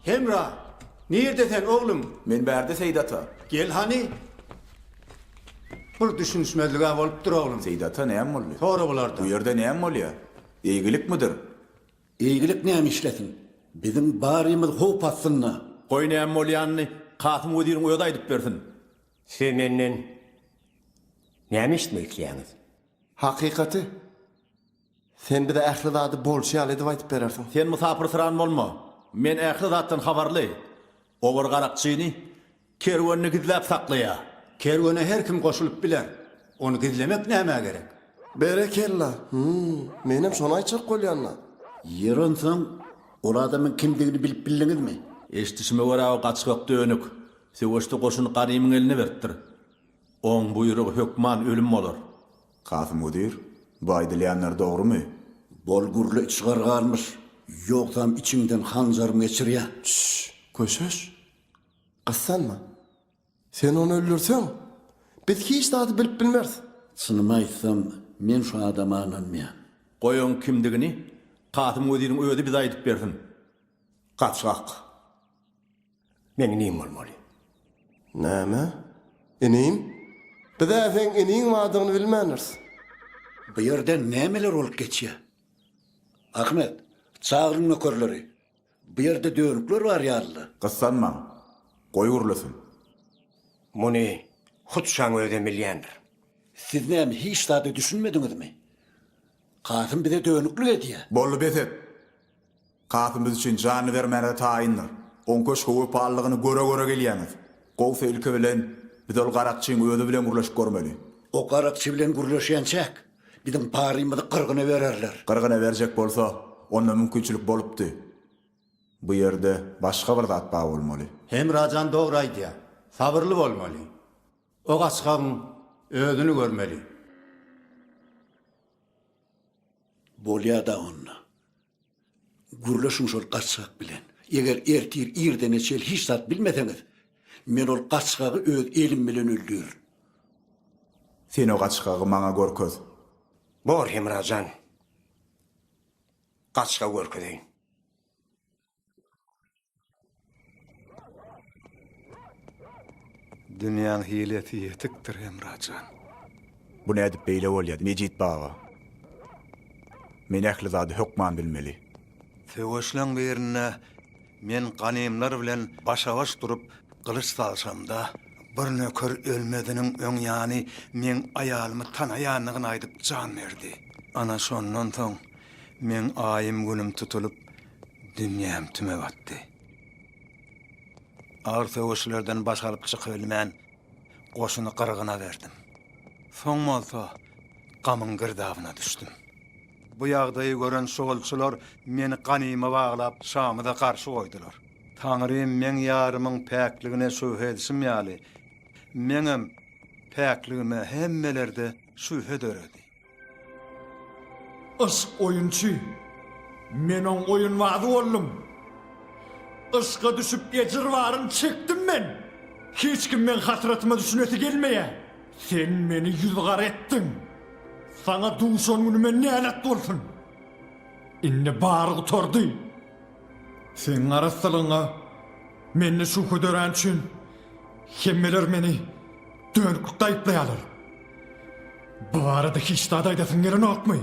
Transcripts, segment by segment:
Hemra! Nirde sen, oglum? Men bärde, Seýit ata. Gel hany. Bir düşünişmezlig-ä bolupdyr, oglum. Seýit ata, näme boldy? Sora bulardan. Bu ýerde näme bolýa? Eýgilikmidir? Eýgilik näme işlesin? Biziň barymyz howp astynda. Goý näme bolýanyny Kasym weziriň özi aýdyp bersin. Siz menden näme eşitmek isleýäňiz? Hakykaty. Sen bize ähli zady bolşy ýaly edip aýdyp berersiň. Sen mysapyrsyran bolma. Men ähli zatdan habarly. O bir garakçyny kerwenini gizläp saklaýar. Kerwene her kim goşulyp biler. Ony gizlemek nämä gerek? Berekella! Hum, menem şony aýtjak bolýan-da. Ýeri onsoň, ol adamyň kimdigini bilip bildiňizmi? Eşidişime görä o gaçgak dönük. Söweşde goşuny ganymyň eline beripdir. Oň buýrugy hökman ölüm bolar. Kasym wezir, bu aýdylýanlar dogrumy? Bol gürle içigar galmyş, ýogsam içiňden hanjarym geçirýän. Şşş, köşeş. Gyssanma. Sen ony öldürseň, biz hiç zady bilip bilmeris. Çynymy aýtsam, men şu adama ynanmaýan. Goý oň kimdigini Kasym weziriň özi bize aýdyp bersin. Gaçgak. Meň inim bolmaly. Näme? Inim? Biz-ä seň iniň bardygyny bilmändiris. Bu ýerde nämeler bolup geçýär? Ahmet, çagyryň nökerleri. Bu ýerde dönükler bar ýaly-la. Gyssanmaň. Goý gürlesin. Muny hut şaň özem bilýändir. Siz näme, hiç zada düşünmediňizmi? Kasym bize dönüklik edýär. Boldy, bes et! Kasym biz üçin janyny bermäne-de taýyndyr. Oň köşge wepalylygyny göre-göre gelýäňiz. Gowsy ilki bilen biz ol garakçyň özi bilen gürleşip görmeli. O garakçy bilen gürleşýänçäk, biziň barymyzy gyrgyna bererler. Gyrgyna berjek bolsa, onda mümkinçilik bolupdy. Bu ýerde başga bir zat bar bolmaly. Hemra jan dogry aýdýar. Sabyrly bolmaly. O gaçgagyň özüni görmeli. Bolýa-da onda. Gürleşiň şol gaçgak bilen. Eger ertir irdene çel hiç zat bilmeseňiz, men ol gaçgagy öz elim bilen öldürin. Sen o gaçgagy maňa görkez. Bor, Hemra jan. Gaçgagy görkezeýin. Dünýäň hilesi ýetikdir, Hemra jan. Bu nädip beýle bolýar, Mejit baba? Men ähli zady hökman bilmeli. Söweşleň birinde men ganymlar bilen başa-baş durup gylyç salşamda, bir nöker ölmeziniň öň ýany meň aýalymy tanaýandygyny aýdyp jan berdi. Ana şondan soň meň aýym-günüm tutulyp, Dünýäm tüme batdy. Agyr söweşlerden baş alyp çykybilmän, goşuny gyrgyna berdim. Soň bolsa gamyň girdabyna düşdüm. Bu ýagdaýy gören şugulçylar meni ganyma baglap, Şamyza garşy goýdular. Taňrym meň ýarymyň päkligine şübhe edişim ýaly, meňem päkligime hemmelerde şübhe döredi. Yşk oýunçy, men oň oýunbazy boldum. Yşka düşüp ejir baryn çekdim men. Hiç kim meň hasratyma düşünesi gelmeýär. Sen meni ýüzügara etdiň. Saňa duşan günüme nälet bolsun. Indi bary gutardy. Seň arassalygyňa mende şübhe dörän üçin hemmeler meni dönüklikde aýyplaýarlar. Bu barada hiç zat aýdasyň gelenokmy?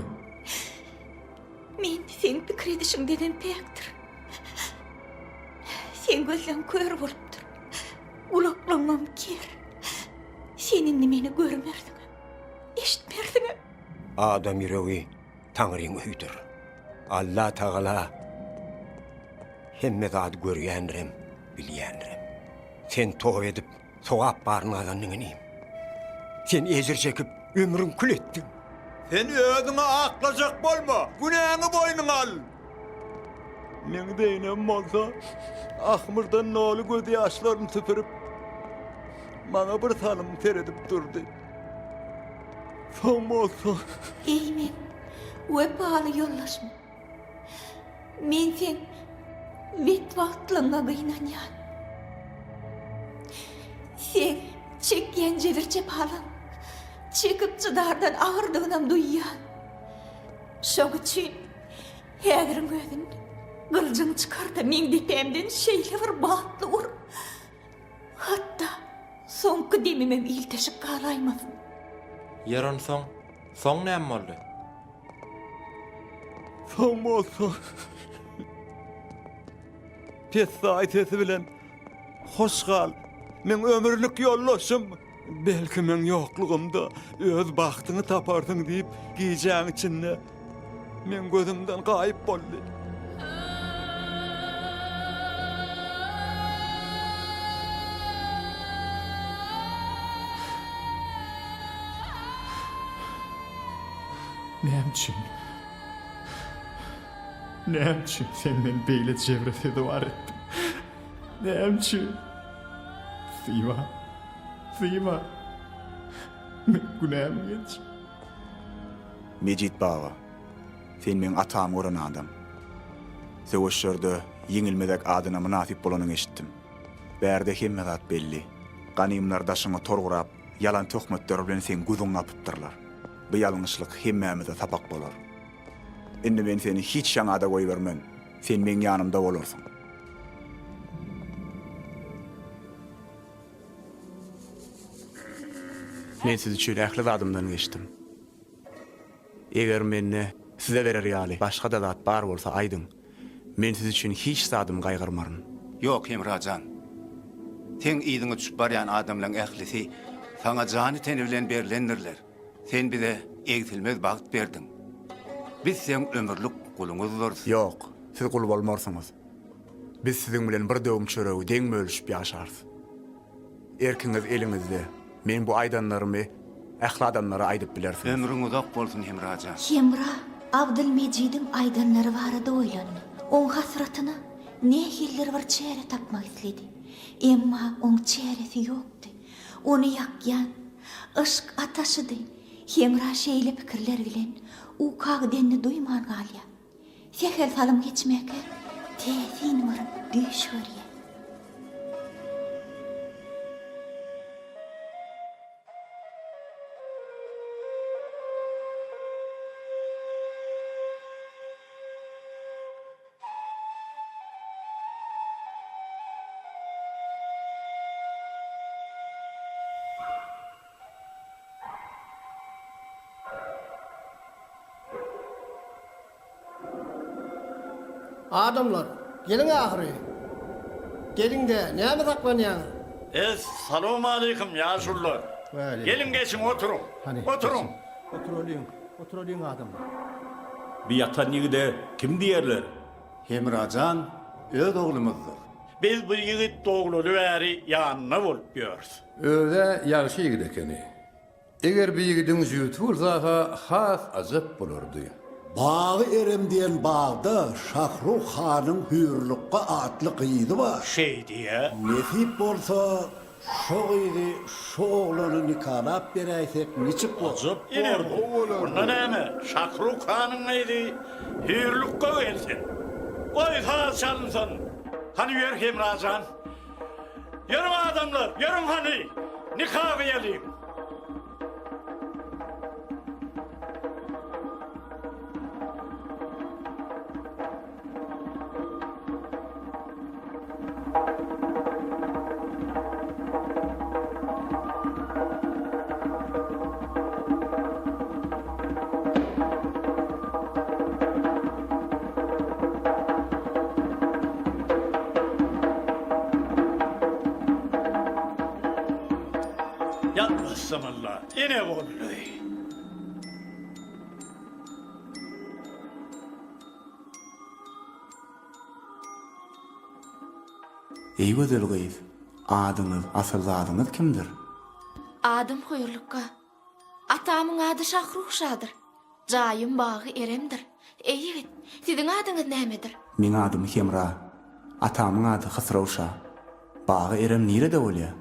Men seň pikir edişiňdenem päkdir. Seň gözleň kör bolupdyr. Gulaklaňam ker. Sen indi meni görmersiňem, eşitmersiňem. Adam ýüregi Taňryň öýüdir. Allatagala hemme zady görýändirem, bilýändirem. Sen toba edip, sogap baryny gazandyň inim. Sen ejir çekip, ömrüň kül etdiň. Sen özüňi aklajak bolma, günäňi boýnuňa al. Meň Zeýnebim bolsa ahmyrdan doly gözýaşlaryny süpürip, maňa bir salym seredip durdy. Soň bolsa. Eý meň wepaly ýoldaşym! Men seň betbagtlygyňa gynanýan. Seň çekýän jebir-jepalaň çekip çydardan agyrdygynam duýýan. Şoň üçin häziriň özünde. Gylyjyňy çykar-da meň depämden şeýle bir batly ur. Hatda soňky demimem ilteşik galaýmasyn. Ýer onsoň, soň näme boldy? Soň bolsa pessaý sesi bilen, Hoş gal, meň ömürlik ýoldaşym! Belki meň ýoklugymda öz bagtyňy taparsyň diýip, gijäň içinde meň gözümden gaýyp boldy. Näme üçin? Näme üçin sen meni beýle jebre sezewar etdiň? Näme üçin? Zyba, Zyba, meň günämi geç. Mejit baba, sen meň atamy gören adam. Söweşlerde ýeňilmezek adyna mynasyp bolanyňy eşitdim. Bärde hemme zat belli. Ganymlar daşyňa tor gurap, ýalan töhmetler bilen seň gözüňi gapypdyrlar. Bu ýalňyşlyk hemmämize sapak bolar. Indi men seni hiç ýaňa-da goýbermen. Sen meň ýanymda bolarsyň. Men siz üçin ähli zadymdan geçdim. Eger mende size berer ýaly başga-da zat bar bolsa aýdyň. Men siz üçin hiç zadymy gaýgyrmaryn. Ýok, Hemra jan. Seň yzyňa düşüp barýan adamlaň ählisi saňa jany-teni bilen berlendirler. Sen bize egsilmez bagt berdiň. Biz seň ömürlik guluňyzdyrys. Ýok, siz gul bolmarsyňyz. Biz siziň bilen bir döwüm çöregi deň bölüşip ýaşarys. Erkiňiz eliňizde. Meň bu aýdanlarymy ähli adamlara aýdyp bilersiňiz. Ömrüň uzak bolsun Hemra jan. Hemra Abdylmejidiň aýdanlary barada oýlandy. Oň hasratyna nähilidir bir çäre tapmak isledi. Emma oň çäresi ýokdy. Ony ýakýan yşk ataşydy. Hemra şeýle pikirler bilen uka gidenini duýman galýar. Sähel salym geçmäkä täsin bir düýş görýär. Adamlar, geliň ahyry! Geliň-de, näme saklanýaňyz? Es, salowmaleýkim, ýaşulular! Geliň, geçiň, oturyň! Oturyň! Oturalyň, oturalyň, adamlar! Bi ýatan ýigide kim diýerler? Hemra jan öz oglumyzdyr. Biz bu ýigit doglaly bäri ýanynda bolup ýörüs. Öz-ä ýagşy ýigit ekeni. Eger bu ýigidiň jübüti bolsa-ha has ajap bolardy. Bagy-Erem diýen bagda Şahruh hanyň Hüýrlukga atly gyzy bar. Şeý diýýä. Nesip bolsa, şo gyzy şu oglana nikalap beräýsek niçik bolar? Ajap bordy. Onda näme, Şahruh hanyň gyzy Hüýrlukga gelsin. Goý, saz çalynsyn. Hany ýör Hemra jan. Ýörüň adamlar, ýörüň hany, nika gyýalyň. Ýatmassamalla, ine boldy. Eý gözel gyz, adyňyz, asyl zadyňyz kimdir? Adym Hüýrlukga. Atamyň ady Şahruh şadyr. Jaýym bagy Eremdir. Eý ýigit, siziň adyňyz nämedir? Meň adym Hemra. Atamyň ady Hysrow şa. Bagy Erem nirede bolýa?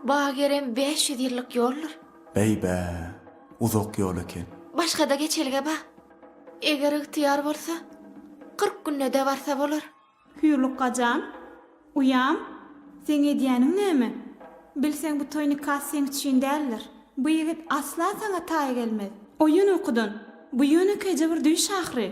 Bagy Erem 500 ýyllyk ýoldur. Beý-bä, uzak ýol eken. Başga-da geçelge bar. Eger ygtyýar bolsa, 40 günde-de barsa bolar. Hüýrlukga jan, uýam, seň edýäniň näme? Bilseň bu toý nikasy seň üçin däldir. Bu ýigit asla saňa taý gelmez. Oýan ukudan, bu ýönekeýje bir düýş ahyry.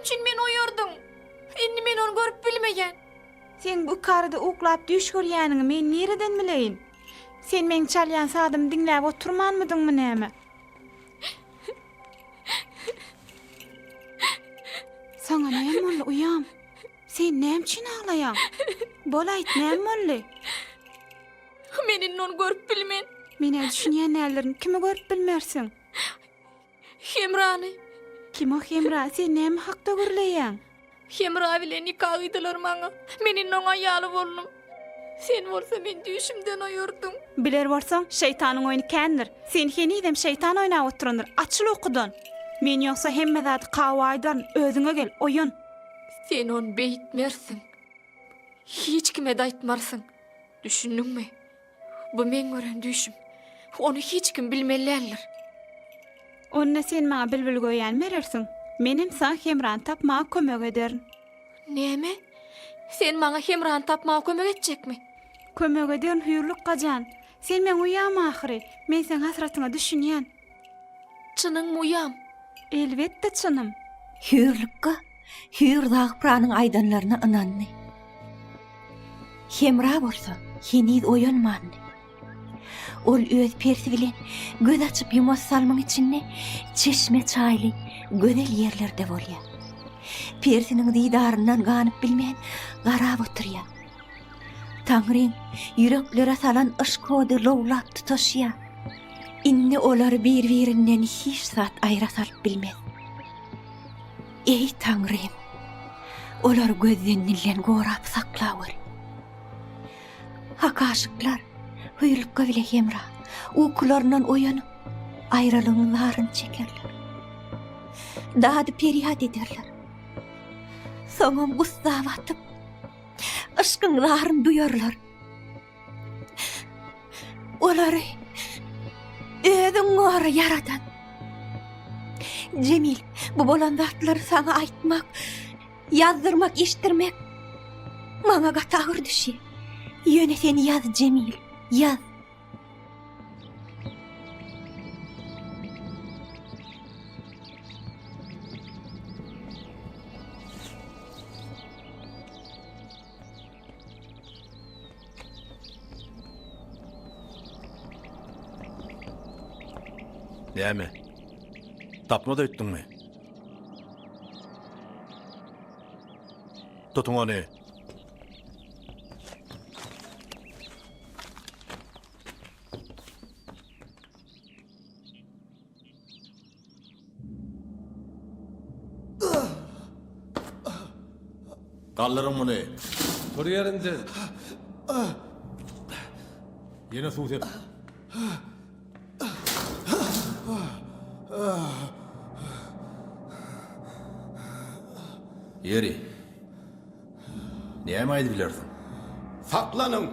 üçin meni oýardyň? Indi men ony görüp bilmeýän. Seň bu ikarada uklap düýş görýäniňi men nireden bileýin? Sen meň çalýan sazymy diňläp oturmanmydyňmy näme? Saňa näme boldy, uýam? Sen näme üçin aglaýaň? Bol aýt, näme boldy? Men indi ony görüp bilmen. Men-ä düşünýän däldirin, kimi görüp bilmersiň? Hemrany. Kim o Hemra? Sen näme hakda gürleýäň? Hemra bilen nika gyýdylar maňa. Men indi oň aýaly boldum. Sen bolsa meni düýşümden oýardyň. Biler bolsaň, şeýtanyň oýny kändir. Sen henizem şeýtan oýnap oturandyr. Açyl ukudan. Men ýogsa hemme zady Kawa aýdaryn. Özüňe gel, oýan. Sen ony beýtmersiň. Hiç kime-de aýtmarsyň. Düşündiňmi? Bu meň gören düýşüm. Ony hiç kim bilmeli däldir. Onda sen maňa bilbilgöýäni berersiň. Menem saňa Hemrany tapmaga kömek ederin. Näme? Sen maňa Hemrany tapmaga kömek etjekmi? Kömek ederin, Hüýrlukga jan. Sen meň uýam ahyry. Men seň hasratyňa düşünýän. Çynyňmy, uýam? Elbetde, çynym. Hüýrlukga Hüýr Zagpranyň aýdanlaryna ynandy. Hemra bolsa heniz oýanmandy. Ol öz persi bilen göz açyp ýumas salmyň içinde çeşme çaýly gözel ýerlerde bolýar. Persiniň didaryndan ganyp bilmän garap oturýar. Taňryň ýüreklere salan yşk ody lowlap tutaşýar. Indi olary bir-birinden hiç zat aýra salyp bilmez. Eý, Taňrym! Olary gözden-dilden gorap saklaweri. Hak aşyklar Hüýrlukga bile Hemra ukularyndan oýanyp, aýralygyň zaryny çekerler. Dady-perýat ederler. Soňam gussa batyp, yşkyň zaryny duýarlar. Olary özüň gora ýaradan. Jemil, bu bolan zatlary saňa aýtmak, ýazdyrmak, eşitdirmek maňa gaty agyr düşýär. Ýöne sen ýaz Jemil, ýaz. Näme? Tapmaz öýtdüňmi? Tutuň ony. Galdyryň muny. Tur ýerinden. Ýene suw sep. Ýeri. Näme aýdyp bilersiň? Saklanyň!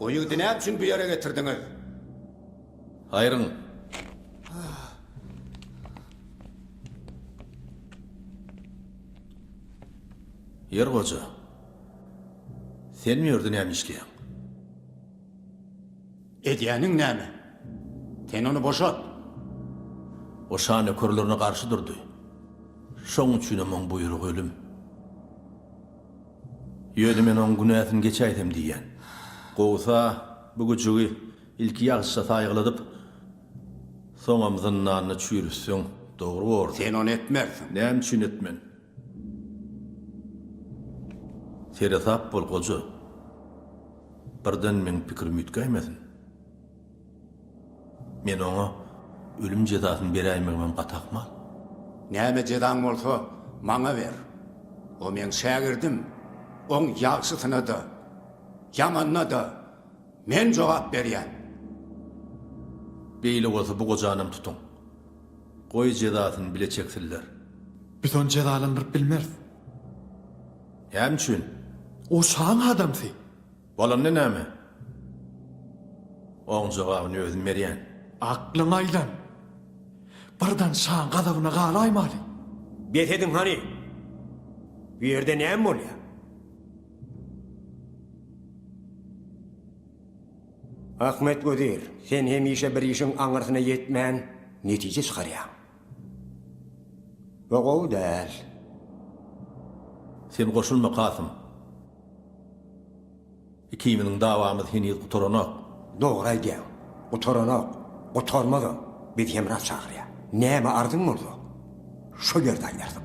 O ýigidi näme üçin bu ýere getirdiňiz? Aýryň! Ýer goja, sen bu ýerde näme işleýäň? Edýäniň näme? Sen ony boşat! O şa nökerlerine garşy durdy. Şoň üçinem oň buýrugy ölüm. Ýöne men oň günäsini geçäýsem diýýän. Gowsa, bu güjügi Ilki ýagşyja saýgyladyp, soňam zyndanda çüýrütseň dogry bordy. Sen ony etmersiň. Näme üçin etmen? Seresap bol, goja. Birden meň pikirim üýtgäýmesin. Men oňa ölüm jezasyny beräýmegimem gaty ahmal. Näme jezaň bolsa, maňa ber. O meň şägirdim. Oň ýagşysyna-da, ýamanyna-da Men jogap berýän. Beýle bolsa bu gojanam tutuň. Goý jezasyny bile çeksinler. Biz ony jezalandyryp bilmeris. Näme üçin? O şaň adamsy. Bolanda näme? Oň jogabyny özüm berýän. Aklyňa aýlan. Birden şaň gazabyna galaýmaly. Bes ediň hany! Bu ýerde näme bolýar? Ahmet wezir, sen hemişe bir işiň aňyrsyna ýetmän, netije çykarýaň. Bu gowy däl. Sen goşulma, Kasym. Ikimiziň dawamyz heniz gutaranok. Dogry aýdýaň. Gutaranok. Gutarmazam. Bizi Hemra çagyrýar. Näme arzyň bolsa, şol ýerde aýdarsyň.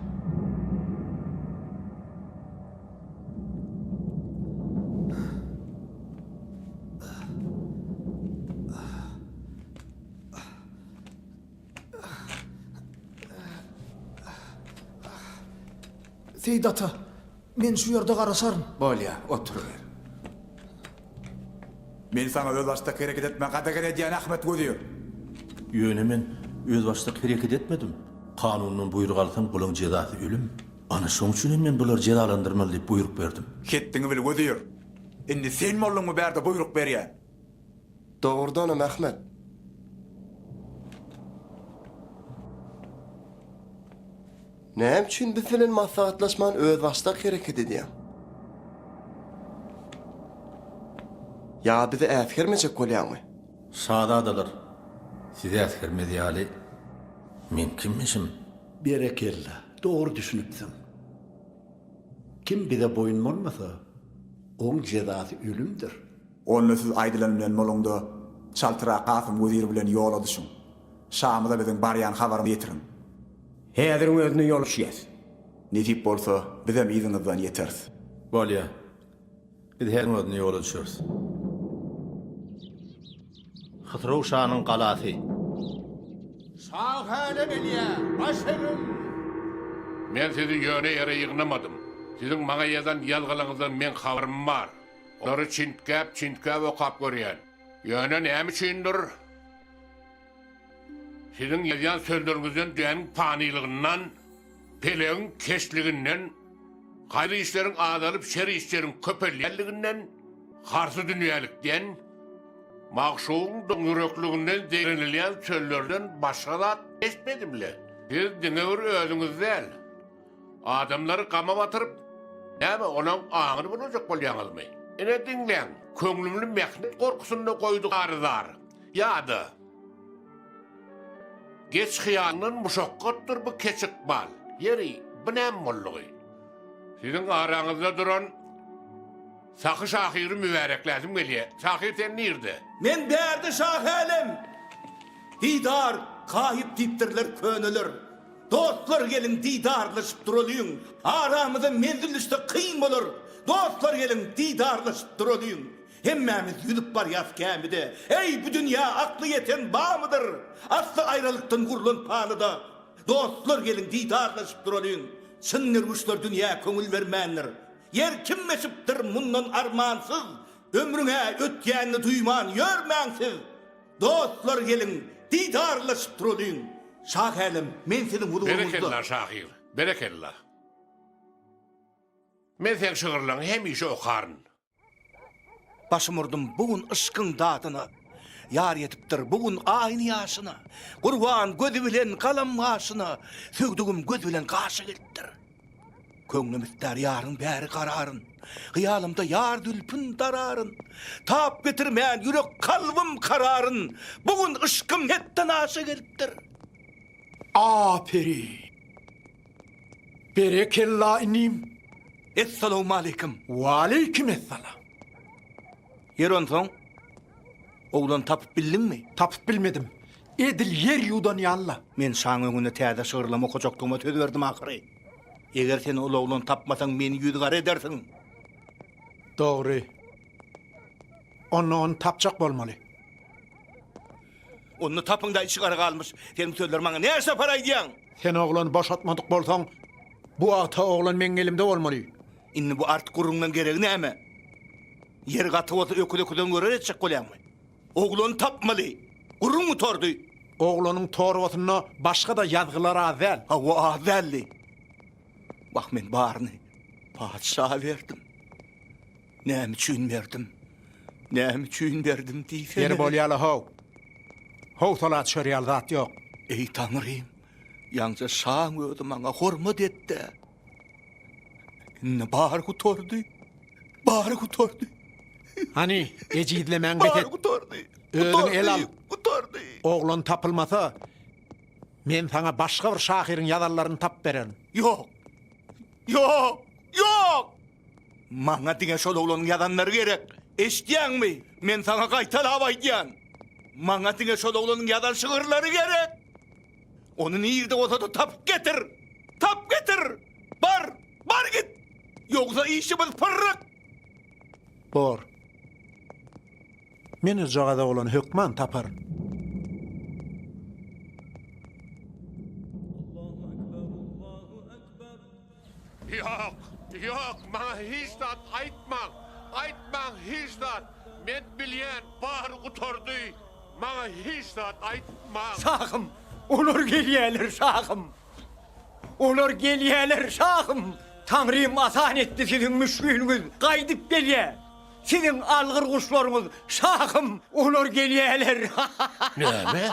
Seýit ata, men şu ýerde garaşaryn. Bolýa, oturyber. Men saňa özbaşdak hereket etmegi gadagan edýän Ahmet wezir! Ýöne men özbaşdak hereket etmedim. Kanundan buýruk alsam bulaň jezasy ölüm. Ana şoň üçin hem men bulary jezalandyrmaly diýip buýruk berdim. Hetdiňi bil wezir! Indi sen bolduňmy bärde buýruk berýän? Dogrudanam Ahmet. Näme üçin biz bilen maslahatlaşman özbaşdak hereket edýäň? Ýa bizi äsgermejek bolýaňmy? Şazadalar, sizi äsgermez ýaly men kimmişim? Berekella, dogry düşünipsiň. Kim bize boýun bolmasa, oň jezasy ölümdir. Onda siz aýdylan bilen boluň-da, çaltrak Kasym wezir bilen ýola düşüň. Şamyza biziň barýan habarymyzy ýetiriň. Häziriň özünde ýola düşýäs. Nesip bolsa, bizem yzyňyzdan ýeteris. Bolýa. Biz häziriň özünde ýola düşeris. Hysrow şanyň galasy. Şahälem elýä, baş egiň! Men sizi ýöne ýere ýygnamadym. Siziň maňa ýazan ýazgylaryňyzdan meň habarym bar. Olary çintgäp-çintgäp okap görýän. Ýöne näme üçindir, siziň ýazýan sözleriňizden dünýäniň panylygyndan, pelegiň keşliginden, haýyr işleriň azalyp, şer işleriň köpelýänliginden, harsydünýälikden, magşugyň doňýürekliginden zeýrenilýän sözlerden başga zat eşitmedim-le. Siz diňe bir özüňiz däl, adamlary gama batyryp, näme, olaň aňyny bulajak bolýaňyzmy? Ine, diňläň, köňlümni mähnet gorkusynda goýdy ary-zar. Ýa-da, Geç hyýaldan muşakgatdyr bu keç ykbal. Ýeri, bu näme boldugy? Siziň araňyzda duran Sahy şahyry mübärekläsim gelýär. Şahyr sen nirde? Men bärde şahälem! Didar gaýyp diýipdirler köneler. Dostlar geliň didarlaşyp duralyň. Aramyza menzil düşse kyn bolar. Dostlar geliň didarlaşyp duralyň. Hemmämiz ýüzüp barýas gämide. Eý bu dünýä akly ýeten bamydyr? Asly aýralykdan gurlan panyda. Dostlar geliň didarlaşyp duralyň. Çyn derwüşler dünýä köňül bermändir. Ýer kim geçipdir mundan armansyz, Ömrüň-ä ötýänini duýman ýörmäň siz. Dostlar geliň, didarlaşyp duralyň. Şahälem, men siziň huzuryňyzda. Berekella şahyr, berekella. Men seň şygyrlaňy hemişe okaryn. Başym urdum bu gün yşkyň dadyna, Ýar ýetipdir bu gün aýny ýaşyna. Gurban gözi bilen galam gaşyna, Söwdügim göz bilen gaşa gelipdir. Köňlüm istär ýaryň bäri gararyn, Hyýalymda ýar zülpün dararyn. Tap getirmän ýürek kalbym kararyn, Bu gün yşkym hetden aşa gelipdir. Aperin! Berekella inim! Essalawmaleýkim! Waleýkim essalam! Ýeri onsoň, oglan tapyp bildiňmi? Tapyp bilmedim. Edil ýer ýuwdan ýaly-la. Men şaň öňünde täze şygyrlama okajakdygyma söz berdim ahyry. Eger sen ol oglany tapmasaň, meni ýüzügara edersiň. Dogry. Onda ony tapjak bolmaly. Onda tapyň-da içi gara galmyş. Sen bu sözleri maňa näçe sapar aýdýaň? Sen oglany boşatmadyk bolsaň, bu wagta oglan meň elimde bolmaly. Indi bu artyk gürrüňleň geregi näme? Ýer gaty bolsa öküz öküzden görer etjek bolýaňmy? Oglany tapmaly. Gürrüň gutardy. Oglanyň torbasynda başga-da ýazgylar az däl. Hawa, az däldi. Wah, men baryny patyşa berdim. Näme üçin berdim? Näme üçin berdim diýsene. Ýeri bolýa-la how. Howsala düşer ýaly zat ýok. Eý, Taňrym, ýaňja şaň özi maňa hormat etdi. Indi bary gutardy. Bary gutardy. Hany, ejizlemäň bes et. Bary gutardy. Özüňi el al. Gutardy. Oglan tapylmasa, men saňa başga bir şahyryň ýazanlaryny tapyp bererin. Ýok. Ýok. Ýok! Maňa diňe şol oglanyň ýazanlary gerek. Eşidýäňmi? Men saňa gaýtalap aýdýan. Maňa diňe şol oglanyň ýazan şygyrlary gerek. Ony nirde bolsa-da tapyp getir! Tap getir! Bar! Bar git! Ýogsa işimiz pyrryk! Bor. Men ujagaz oglany hökman taparyn. Ýok, ýok, maňa hiç zat aýtmaň, aýtmaň hiç zat. Men bilýän, bary gutardy. Maňa hiç zat aýtmaň. Şahym, olar gelýärler, şahym. Olar gelýärler, şahym. Taňrym asan etdi siziň müşgiliňiz, gaýdyp gelýär. Siziň algyr guşlaryňyz, şahym, olar gelýärler. Näme?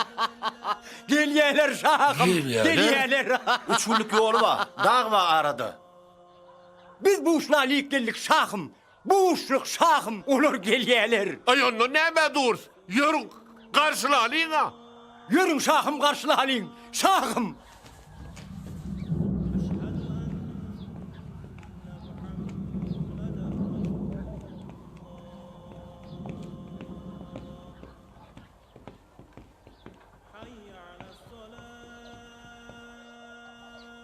Gelýärler, şahym, Gelýärler? gelýärler. Üç günlük ýoly bar, dag bar arada. Biz buşlalyk geldik, şahym. Buşluk, şahym, olar gelýärler. Aý, onda nämä durus? Ýörüň, garşylalyň-a! Ýörüň, şahym, garşylalyň, şahym!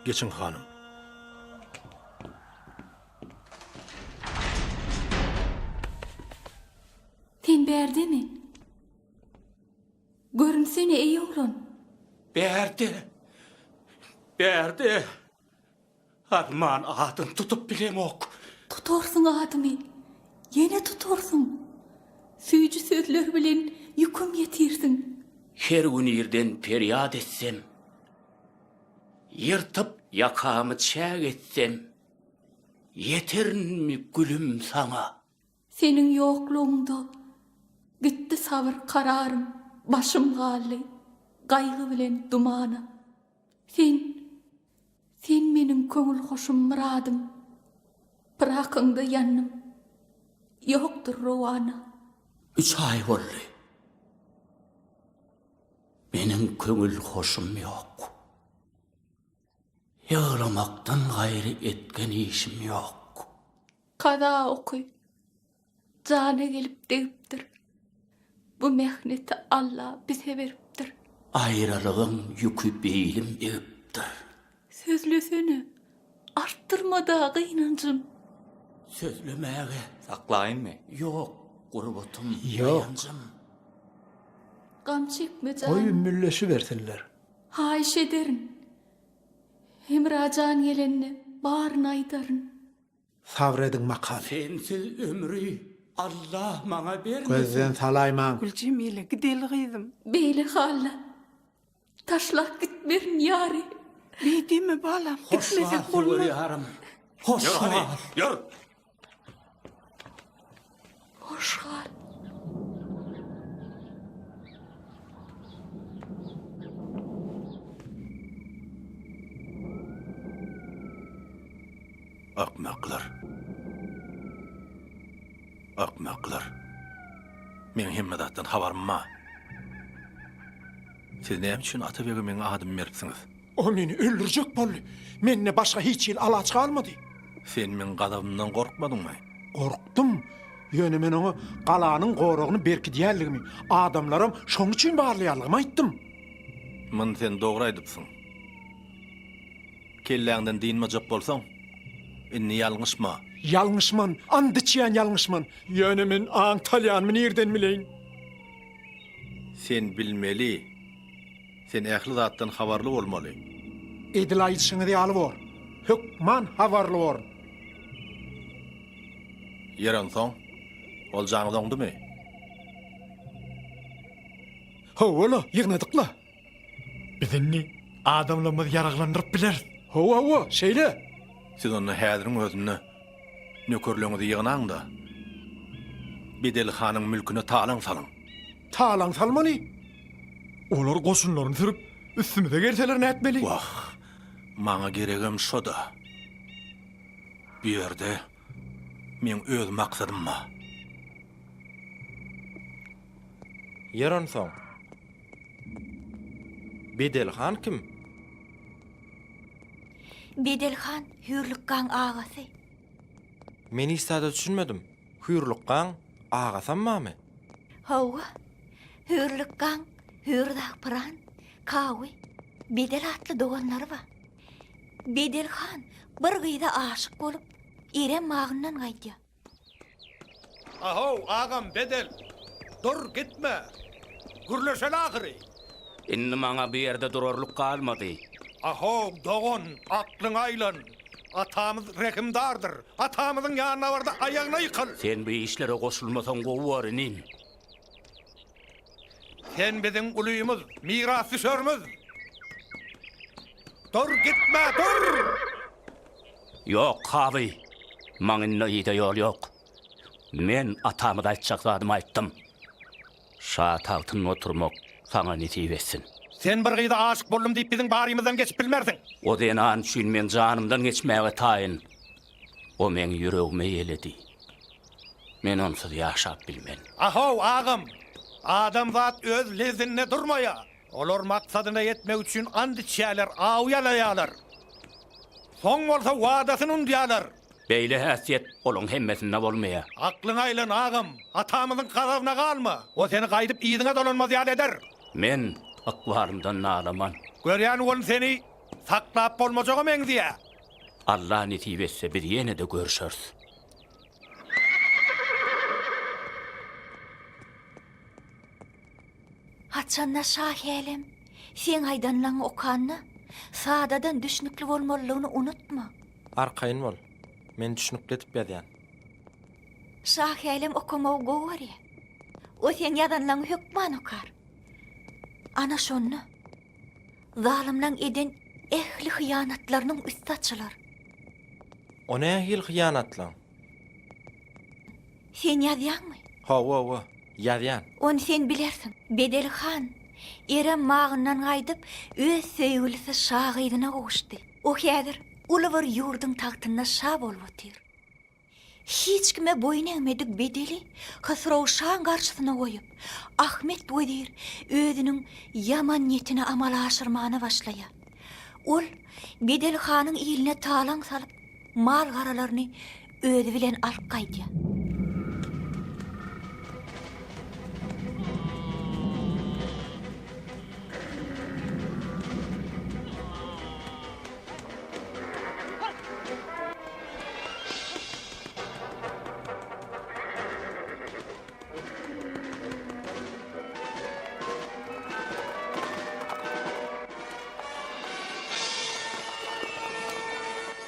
Geçiň, hanym. Sen bärdemi? Görünsene eý oglan. Bärde. Bärde. Arman adyny tutup bilemok. Tutarsyň adymy. Ýene tutarsyň. Süýji sözler bilen ýüküm ýetirsiň. Her gün irden perýat etsem. Ýyrtyp ýakamy çäk etsem. Ýeterinmi gülüm saňa. Seniň ýoklugyňda gitdi sabyr kararym başym galdy gaýgy bilen dumana. Sen, sen meniň köňül hoşum myradym pyrakyňda ýandym ýokdur rowana. Üç aý boldy. Meniň köňül hoşum ýok. Ýyglamakdan gaýry etgen işim ýok. Kaza oky jana gelip degipdir. Bu mähneti Alla bize beripdir. Aýralygyň ýüki beýlim egipdir. Sözlesene, artdyrma-da gynanjym. Sözlemäge. Saklaýynmy? Ýok gurbatym, Ýok. daýanjym. Gam çekme Goý janym. ümmülleşibersinler. Haýyş ederin. Hemra jan gelende baryny aýdaryn. Sabr ediň makaly. Sensiz ömri Allah maňa bermesin. Gözden salaýmaň. Güljemile, gideli gyzym. Beýle halda taşlap gitmerin ýary. Beý diýme balam, gitmesek bolmaz. Ýarym. Hoş Ýör hany, gal. ýör. Hoş gal. Akmaklar. Akmaklar. Meň hemme zatdan habarym bar. Siz näme üçin Atabege meň adymy beripsiňiz? O meni öldürjek boldy. Mende başga hiç hili alaç galmady. Sen meň gazabymdan gorkmadyňmy? Gorkdum. Ýöne men oňa galanyň goragyny berkidýänligimi, adamlaram şoň üçin barlaýanlygymy aýtdym. Muny sen dogry aýdypsyň. Kelläňden dynmajak bolsaň, indi ýalňyşma. Ýalňyşman, and içýän ýalňyşman. Ýöne men aň talýanymy nirden bileýin? Sen bilmeli. Sen ähli zatdan habarly bolmaly. Edil aýdyşyňyz ýaly bor. Hökman habarly borun. Ýer onsoň, oljaňyz oňdumy? Hawa-la, ýygnadyk-la. Biz indi adamlarymyzy ýaraglandyryp bileris. Hawa, hawa, şeýle. Siz onda häziriň özünde nökerleriňizi ýygnaň-da, Bedel hanyň mülküne talaň salyň. Talaň salmaly? Olar goşunlaryny sürüp, üstümize gelseler nätmeli? Wah, maňa geregem şo-da. Bu ýerde meň öz maksadym bar. Ýer onsoň. Bedel han kim? Bedel han Hüýrlukgaň agasy. Men hiç zada düşünmedim. Hüýrlukgaň agasam barmy? Hawa, Hüýrlukgaň Hüýrzagpyran, Kawy, Bedel atly doganlary bar. Bedel han bir gyza aşyk bolup, Erem bagyndan gaýdýar. Ahow, agam, Bedel! Dur, gitme! Gürleşeli ahyry! Indi maňa bu ýerde durarlyk galmady. Ahow, dogan, aklyňa aýlan! Atamyz rehimdardyr. Atamyzyň ýanyna bar-da, aýagyna ýykyl! Sen bu işlere goşulmasaň gowy bor, inim. Sen biziň ulymyz, mirasdüşerimiz. Dur, gitme, dur! Ýok, Kaby, maňa indi yza ýol ýok. Men atamyza aýtjak zadymy aýtdym. Şa tagtynda oturmak saňa nesip etsin. Sen bir gyza aşyk boldum diýip biziň barymyzdan geçip bilmersiň. O zenan üçin men janymdan geçmäge taýyn. O meň ýüregimi eýeledi. Men onsuz ýaşap bilmen. Ahow, agam! Adamzat öz lezzinde durmaýar. Olar maksadyna ýetmek üçin and içýärler, aw ýalaýarlar. Soň bolsa wadasyny undýarlar. Beýle häsiýet olaň hemmesinde bolmaýar. Aklyňa aýlan, agam! Atamyzyň gazabyna galma! O seni gaýdyp yzyňa dolanmaz ýaly eder. Men ykbalymdan nalaman. Görýän welin seni saklap bolmajaga meňzeýär. Alla nesip etse biz ýene-de görşeris. Haçanda Şahälem seň aýdanlaňy okanda, sadadan düşnükli bolmalydygyny unutma. Arkaýyn bol. Men düşnükli edip ýazýan. Şahälem okamagy gowy görýär. O seň ýazanlaňy hökman okar. Ana şonda zalymlaň eden ähli hyýanatlarynyň üsti açylar. O nähili hyýanatlaň? Sen ýazýaňmy? Hawa, hawa, ýazýan. Ony sen bilersiň. Bedel han Erem bagyndan gaýdyp, öz söýgülisi şa gyzyna gowuşdy. O häzir uly bir ýurduň tagtynda şa bolup otyr. Hiç kime boýun egmedik Bedeli Hysrow şaň garşysyna goýup, Ahmet wezir özüniň ýaman niýetini amala aşyrmana başlaýar. Ol Bedel hanyň iline talaň salyp, mal-garalaryny özi bilen alyp gaýdýar.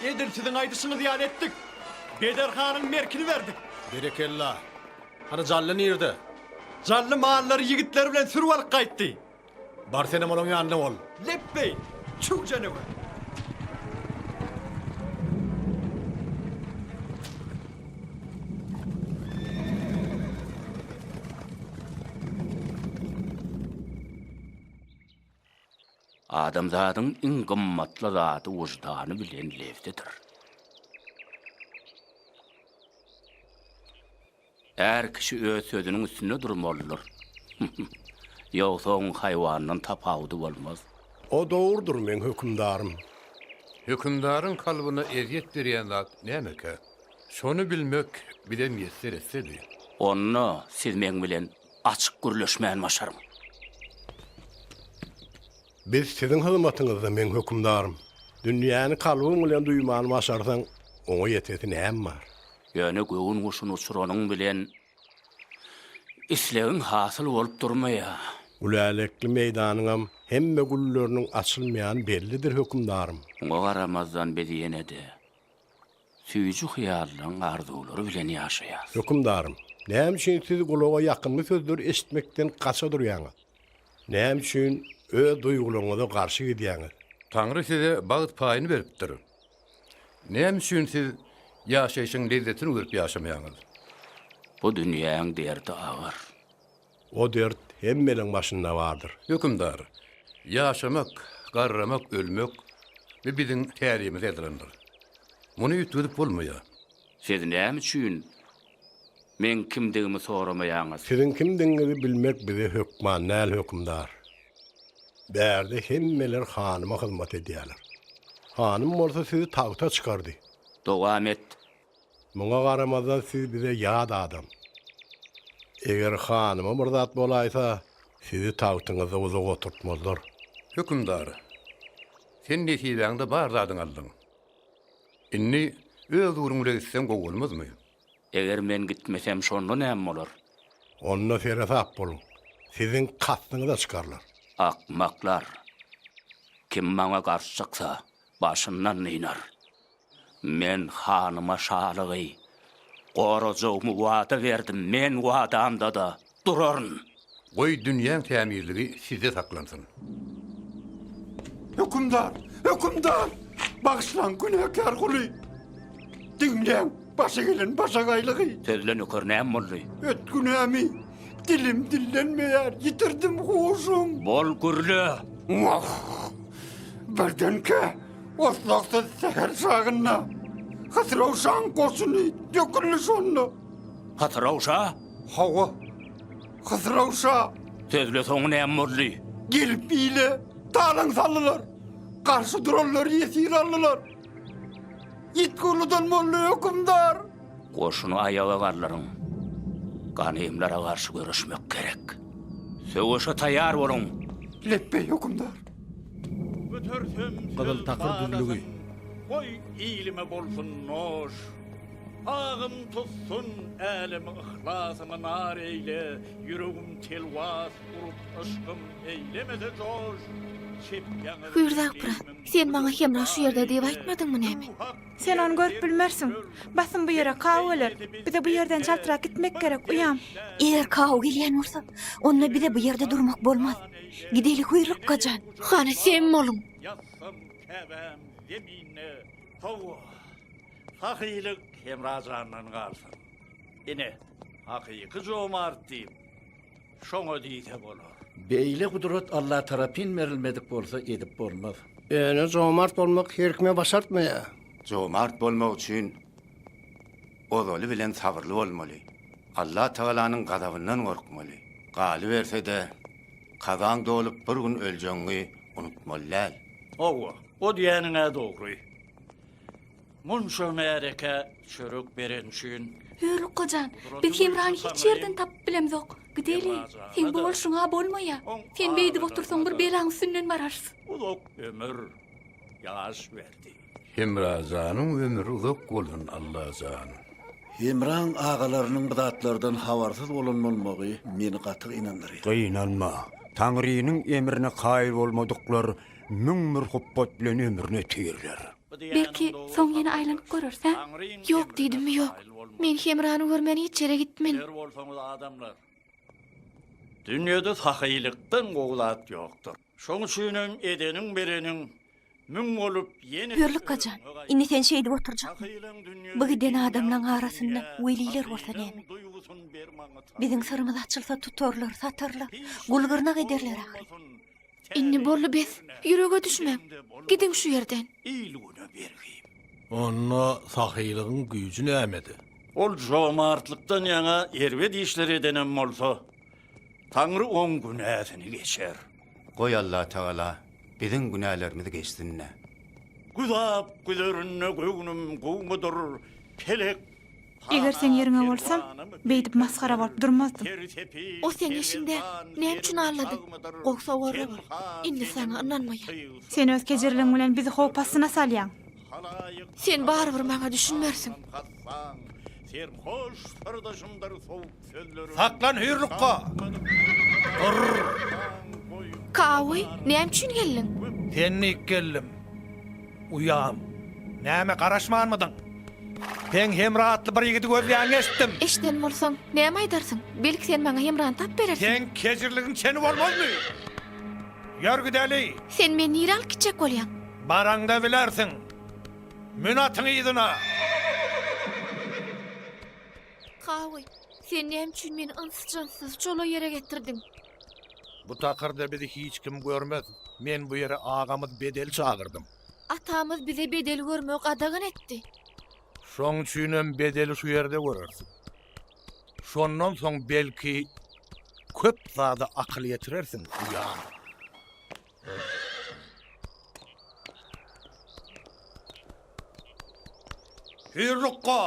Edil siziň aýdyşyňyz ýaly etdik. Beder hanyň merkini berdik. Berekella. Hany Jally nirde? Jally mallary ýigitleri bilen sürüp alyp gaýtdy. Bar senem olaň ýanynda bol. Lepbeý, çüw janawer. Adamzadyň iň gymmatly zady wyždany bilen lebzidir. Är kişi öz sözüniň üstünde durmalydyr. Ýogsa oň haýwandan tapawudy bolmaz. O dogrudyr, meň hökümdarym. Hökümdaryň kalbyna ezýet berýän zat nämekä? Şony bilmek bize miýesser etsedi. Onda siz meň bilen açyk gürleşmän başaryň. Biz siziň hyzmatyňyzda, meň hökümdarym. Dünýäni kalbyň bilen duýmany başarsaň, oňa ýetesi näme bar? Ýöne göwün guşuny uçuranyň bilen islegiň hasyl bolup durmaýar. Gülälekli meýdanyňam hemme gülleriniň açylmaýany bellidir, hökümdarym. Muňa garamazdan biz ýene-de süýji hyýallaryň arzuwlary bilen ýaşaýarys. Hökümdarym, näme üçin siz gulaga ýakymly sözleri eşitmekden gaça durýaňyz? Näme üçin öz duýgularyňyza garşy gidýäňiz? Taňry size bagt paýyny beripdir. Näme üçin siz ýaşaýşyň lezzetini görüp ýaşamaýaňyz? Bu dünýäň derdi agyr. O dert hemmeleň başynda bardyr. Hökümdar, ýaşamak, garramak, ölmek, bu biziň tärimize ýazylandyr. Muny üýtgedip bolmaýar. Siz näme üçin meň kimdigimi soramaýaňyz? Siziň kimdigiňizi bilmek bize hökman däl, hökümdar. Bärde hemmeler hanyma hyzmat edýärler. Hanym bolsa sizi tagta çykardy. Dowam et. Muňa garamazdan siz bize ýat adam. Eger hanyma bir zat bolaýsa, sizi tagtyňyzda uzak oturtmazlar. Hökümdar, sen nesibäňde bar zadyňy aldyň. Indi öz ugruň bile gitseň gowy bolmazmy? Eger men gitmesem şonda näme bolar? Onda seresap boluň, siziň kasdyňyza çykarlar. Akmaklar! Kim maňa garşy çyksa, başyndan dynar. Men hanyma şalygy gorajagymy wada berdim, men wadamda-da duraryn. Goý, dünýäň tämizligi sizde saklansyn. Hökümdar! Hökümdar! Bagyşlaň günäkär guly! Diňläň, başa gelen başagaýlygy! Sözle nöker, näme boldy? Öt günämi! Dilim dillenmeýär, ýitirdim huşum! Bol gürle! Wah! Birdenkä oslagsyz säher çagynda Hysrow şaň goşuny döküldi şonda. Hysrow şa? Hawa, Hysrow şa. Sözle soňy näme boldy? Gelip ile talaň saldylar. Garşy duranlary ýesir aldylar. Ýitgi uludan boldy, hökümdar. Goşuny aýaga galdyryň. Ganymlara garşy göreşmek gerek. Söweşe taýýar boluň! Lepbeý, hökümdar. Götersem Gyzyl söz takyr düzlügi. badasyn, Goý ilime bolsun noş. Agym tutsun älemi yhlasyňy nar eýle, Ýüregim telwas urup yşkym eýlemese joş. Çep ýaňagymy Hüýrzagpyran, sen maňa Hemra şu ýerde diýip aýtmadyňmy näme? Sen ony görüp bilmersiň. Basym bu ýere Kaw geler. Bize bu ýerden çaltrak gitmek gerek, uýam. Eger Kaw gelýän bolsa, onda bize bu ýerde durmak bolmaz. Gideli Hüýrlukga jan. Hany sem boluň. Ýatsam käbäm zeminde. Hawa, sahylyk Hemra jandan galsyn. Ine, hakyky jomart diýip, şoňa diýse bolar. Beýle gudrat Alla tarapyn berilmedik bolsa edip bolmaz. Ýöne jomart bolmak her kime başartmaýar. Jomart bolmak üçin ozaly bilen sabyrly bolmaly. Allatagalanyň gazabyndan gorkmaly. Galyberse-de, kazaň dolup bir gün öljegiňi unutmaly däl. Hawa, o diýýäniň-ä dogry. Munça märekä çörek beren üçin. Hüýrlukga jan, biz Hemrany hiç ýerden tapyp bilemzok. Gideli. Seň bu bolşuň-a bolmaýa. Sen beýdip otursaň bir belaň üstünden bararys. Uzak ömür, ýaş berdi. Hemrajanyň ömri uzak bolsun Allajan. Hemraň agalarynyň bu zatlardan habarsyz bolan bolmagy meni gaty gynandyrýar. Gynanma. Taňrynyň emrine kaýyl bolmadyklar 1001 hupbat bilen ömrüni ötürler. Belki, soň ýene aýlanyp göreris, hä? Ýok diýdimmi, ýok. Men Hemrany görmän hiç ýere gitmen. Ker bolsaňyz adamlar. Dünýede sahylykdan gowy zat ýokdur. Şoň üçinem edeniň bereniň müň bolup ýene Hürlukga jan, indi sen şeýdip oturjakmy? Bu giden adamlaň arasynda weliler bolsa näme? Biziň syrymyz açylsa tutarlar, satarlar, gul-gyrnak ederler ahyry. Indi boldy bes, ýürege düşmäň. Gidiň şu ýerden. Il-güne bergim. Onda sahylygyň güýji nämede? Ol jomartlykdan ýaňa erbet işler edenem bolsa, Taňry oň günäsini geçer. Goý Allatagala biziň günälerimizi geçsin-dä. Güzap güzerinde göwnüm gowmudyr, pelek Eger seň ýeriňe bolsam, beýdip masgara bolup durmazdym. O seň işiň däl. Näme üçin aldadyň? Gowy sowarly bol. Indi saňa ynanmaýan. Sen öz kejirligiň bilen bizi howp astyna salýaň. Sen barybir maňa düşünmersiň. Saklan Hüýrlukga! Dur! Kawy, näme üçin geldiň? Sen diýip geldim. Uýam, näme garaşmanmydyň? Seň Hemra atly bir ýigidi gözleýäňi eşitdim. Eşiden bolsaň, näme aýdarsyň? Belki sen maňa Hemrany tapyp berersiň? Seň kejirligiň çeni bolmazmy? Ýör gideli! Sen meni nirä alyp gitjek bolýaň? Baraňda bilersiň. Mün atyň yzyna! Kawy, sen näme üçin meni yns-jynssyz çola ýere getirdiň? Bu takyrda bizi hiç kim görmez. Men bu ýere agamyz Bedeli çagyrdym. Atamyz bize Bedeli görmegi gadagan etdi. Şoň üçinem Bedeli şu ýerde görersiň. Şondan soň belki köp zada akyl ýetirersiň, uýam. Hüýrlukga!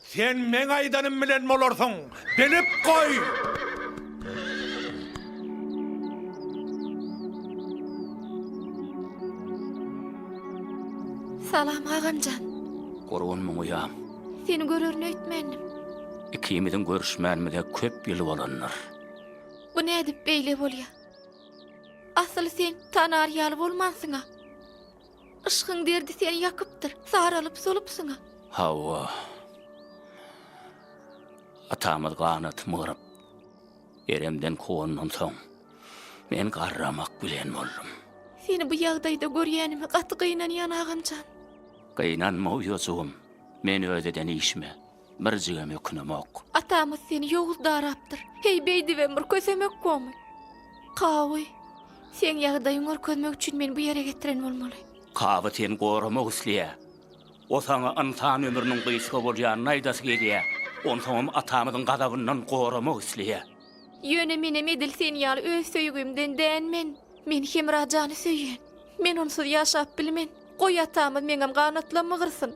Sen meň aýdanym bilen bolarsyň, bilip goý! Salam agamjan. Gurgunmyň uýam? Seni görerin öýtmändim. Ikimiziň görüşmänimize köp ýyl bolandyr. Bu nädip beýle bolýa? Asyl sen tanar ýaly bolmansyň-a. Yşgyň derdi seni ýakypdyr, saralyp-solupsyň-a. Hawa. Atamyz ganatymy gyryp, Eremden kowandan soň, men garramak bilen boldum. Seni bu ýagdaýda görýänime gaty gynanýan agamjan. Gynanma uýajygym, men öz eden işime birjigem ökünemok. Atamyz seni ýowuz darapdyr. Heý, beýdibem bir kösemek bormy? Kawy, seň ýagdaýyňy görkezmek üçin meni bu ýere getiren bolmaly. Kawy seni goramak isleýär. O saňa ynsan ömrüniň gysga bolýanyny aýdasy gelýär. Onsoňam atamyzyň gazabyndan goramak isleýär. Ýöne menem edil sen ýaly öz söýgimden dänmen. Men Hemra jany söýýän. Men onsuz ýaşap bilmen. Goý atamyz meňem ganatlammy gyrsyn.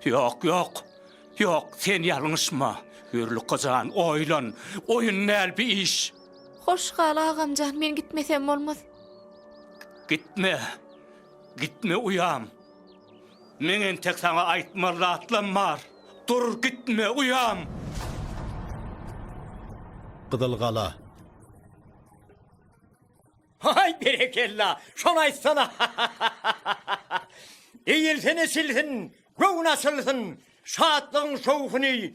Ýok, ýok. Ýok, sen ýalňyşma. Hürlukga jan, oýlan. Oýun däl bi iş. Hoş gal agamjan, men gitmesem bolmaz. Gitme. Gitme uýam. Meň entek saňa aýtmaly zatlam bar. Dur, gitme, uýam! Gyzylgala. Haý, berekella, şony aýtsana! Eýilsin eçilsin, göwün açylsyn, şatlygyň şowhuny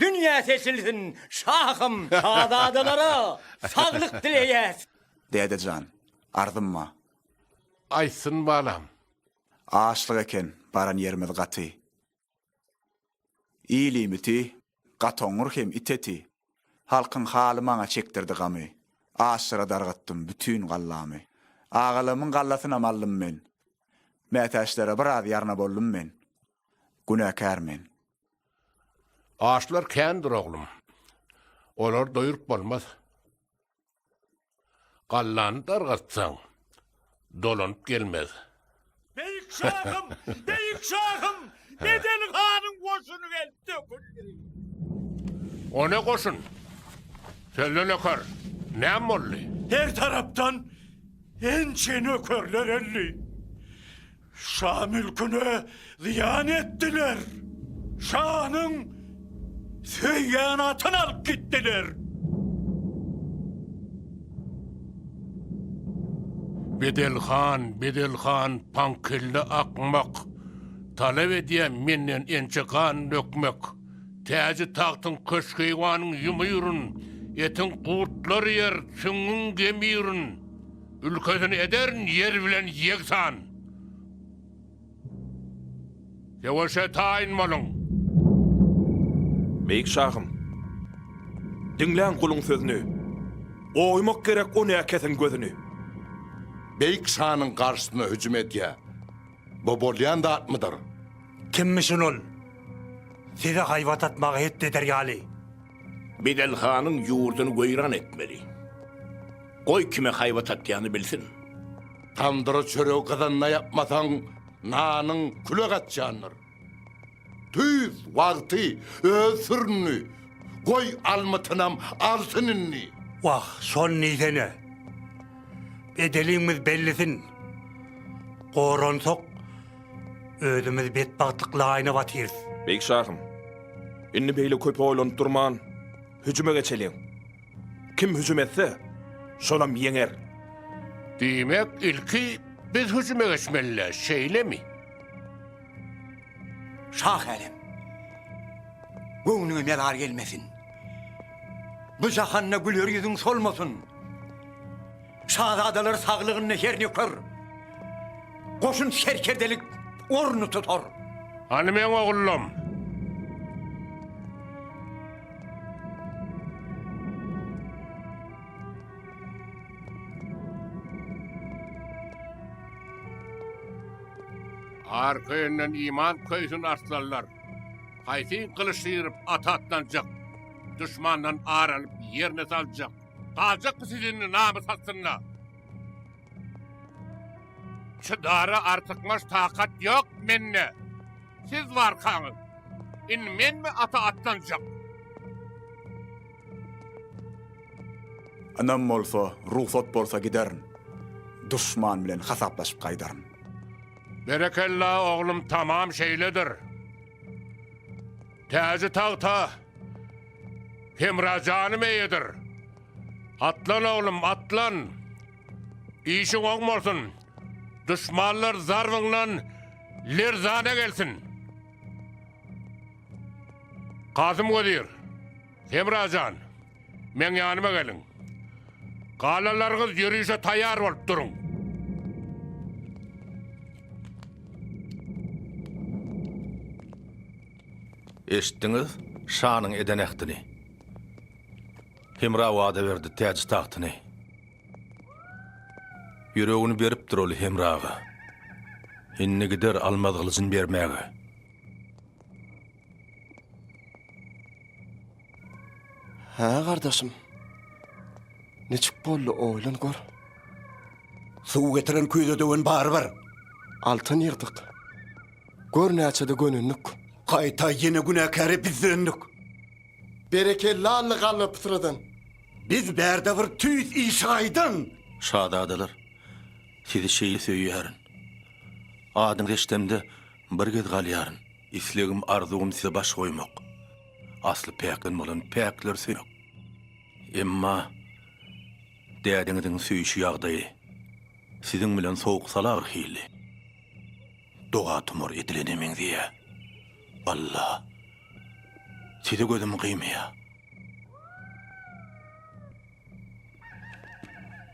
dünýä seçilsin, şahym, şazadalara saglyk dileýäs! Däde jan, arzym bar. Aýtsyn balam. Açlyk eken baran ýerimiz gaty. Il iýmiti, gatoňňur hem it eti. Halkyň haly maňa çekdirdi gamy. Açlara dargatdym bütin gallamy. Agalarymyň gallasynam aldym men. Mätäçlere biraz ýarna boldum men. Günäkär men. Açlar kändir oglum. Olary doýuryp bolmaz. Gallany dargatsaň, dolanyp gelmez. Beýik şahym! Beýik şahym! Bedel hanyň goşuny gelip döküldi. O ne goşun? Sözle nöker, näme boldy? Her tarapdan ençe nökerler geldi. Şa mülküne zyýan etdiler. Şanyň söýýän atyny alyp gitdiler. Bedelhan, Bedelhan, paňkelle akmak, Talap edýär menden ençe gan dökmek. Täji-tagtyň, köşk-eýwanyň ýumyryn, Etiň gurtlar iýer, süňňüň gemirin. Ülkesini ederin ýer bilen ýegsan. Söweşe taýyn boluň! Beýik şahym, diňläň guluň sözüni, Oýmak gerek o näkesiň gözüni. Beýik şanyň garşysyna hüjüm edýär. Bu bolýan zatmydyr? Kimmişin ol? Size haýbat atmaga het eder ýaly. Bedelhanyň ýurduny weýran etmeli. Goý kime haýbat atýany bilsin. Tamdyra çöregi gyzanda ýapmasaň, nanyň küle gaçýandyr. Tüýs wagty öz süründi. Goý almytynam alsyn indi. Wah, şony diýsene. Bedeliňmiz bellisin. Goransak, özümiz betbagtlyk laýyna batyrys. Beýik şahym, indi beýle köp oýlanyp durman, hüjüme geçeliň. Kim hüjüm etse, şolam ýeňer. Diýmek, ilki biz hüjüme geçmeli-dä, şeýlemi? Şah älem, göwnüňe melal gelmesin. Bu jahanda güler ýüzüň solmasyn. Şazadalar saglygynda her nöker, Goşun serkerdelik ornuny tutar. Hany meň ogullam? Arka önden iman köýsün arslanlar. Haýsy gylyç syryp ata atlanjak, duşmandan ar alyp ýerine saljak. Galjakmy siz indi namys astynda? Çydara artykmaç takat ýok mende. Siz barkaňyz. Indi menmi ata atlanjak? Ynam bolsa, rugsat bolsa giderin. Duşman bilen hasaplaşyp gaýdaryn. Berekella oglum tamam şeýledir. Täji tagta Hemra janym eýedir. Atlan oglum atlan. Işiň oň bolsun. Duşmanlar zarbyňdan lerzana gelsin. Kasym wezir, Hemra jan, meň ýanyma geliň. Galanlaryňyz ýörişe taýýar bolup duruň. Eşitdiňiz şanyň eden ähtini. Hemra wada berdi täji-tagtyny. Ýüregini beripdir ol Hemraga. Indi gider almaz gylyjyn bermäge. Hä, gardaşym. Niçik boldy, oýlan gör. Suw getiren küýze döwen barybir. Altyn ýygdyk. Gör näçede gönendik. Gaýta ýene günäkäre biz döndük. Berekella Alla galla pytradan. Biz bärde bir tüýs işigaýdan. Şazadalar, sizi şeýle söýýärin. Adyňyzy eşdemde bir gez galýaryn. Islegim, arzuwym size baş goýmak. Asly päkden bolan päkleri söýmek. Emma dädeňiziň söýüşi ýagdaýy siziň bilen sowuk-sala bir hili. Doga-tumar edilene meňzeýär. Walla, size gözüm gyýmaýar.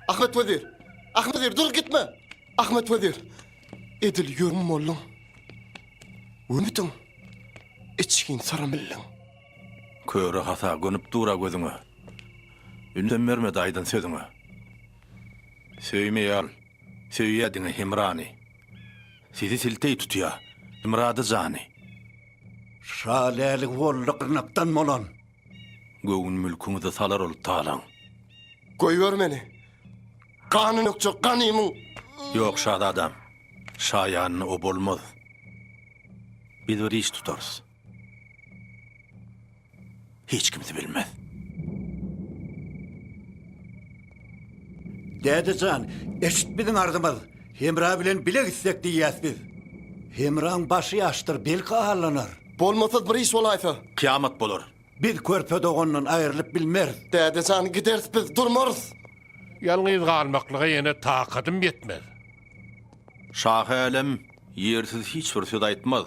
Ahmet wezir! Ahmet wezir, dur gitme! Ahmet wezir! Edil ýörüm bolduň. Gönüdiň. Içgin syrym bildiň. Köre hasa gönüp dur-a gözüňe. Ünsem bermedi aýdan sözüňe. Söýmeýär, söýýä diňe Hemrany. Sizi silteý tutýa, Hemrada jany. Şa lälik boldy gyrnakdan bolan. Göwün mülküňize salar ol talaň. Goýber meni. Ganyny dökjek ganymyň. Ýok, şazadam. Şa ýanynda o bolmaz. Biz bir iş tutarys. Hiç kimse bilmez. Däde jan, eşit biziň arzymyz. Hemra bilen bile gitsek diýýäs biz. Hemraň başy ýaşdyr, belki allanar. Bolmasa bir iş bolaýsa. Kyýamat bolar. Biz körpe dogandan aýrylyp bilmeris. Däde jan, gideris biz, durmarys. Ýalňyz galmaklyga ýene takadym ýetmez. Şahy-älem ýersiz hiç bir söz aýtmaz.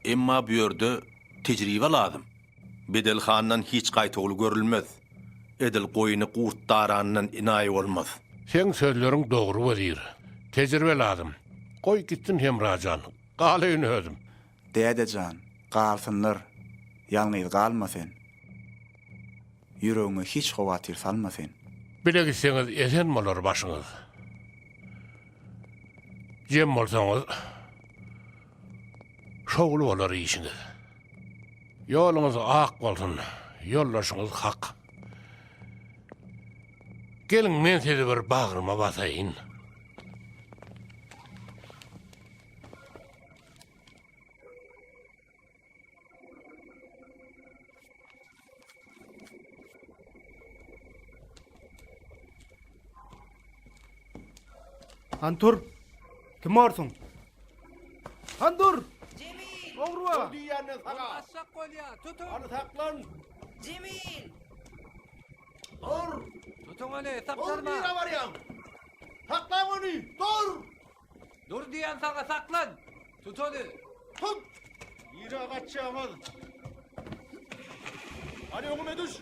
Emma bu ýerde tejribe lazym. Bedelhandan hiç gaýtawul görülmez. Edil goýny gurt darandan enaýy bolmaz. Seň sözleriň dogry wezir. Tejribe lazym. Goý gitsin Hemra jan. Galaýyn özüm. Däde jan, galsynlar, ýalňyz galma sen. Ýüregiňe hiç howatyr salma sen. Bile gitseňiz esen bolar başyňyz. Jem bolsaňyz şowly bolar işiňiz. Ýoluňyz ak bolsun, ýoldaşyňyz hak. Geliň men sizi bir bagryma basaýyn. Han tur. Kim borsuň? Han dur. Cemil. Ogruwa. Dur diýýän saňa. Aşak bolýa. Tutun. Hany saklan. Cemil. Dur. Tutun ony, saklanma. Dur nirä barýaň? Saklaň ony. Dur. Dur diýýän saňa saklan. Tut ony. Tut. Nirä gaçýaňyz? Hany öňüme düş.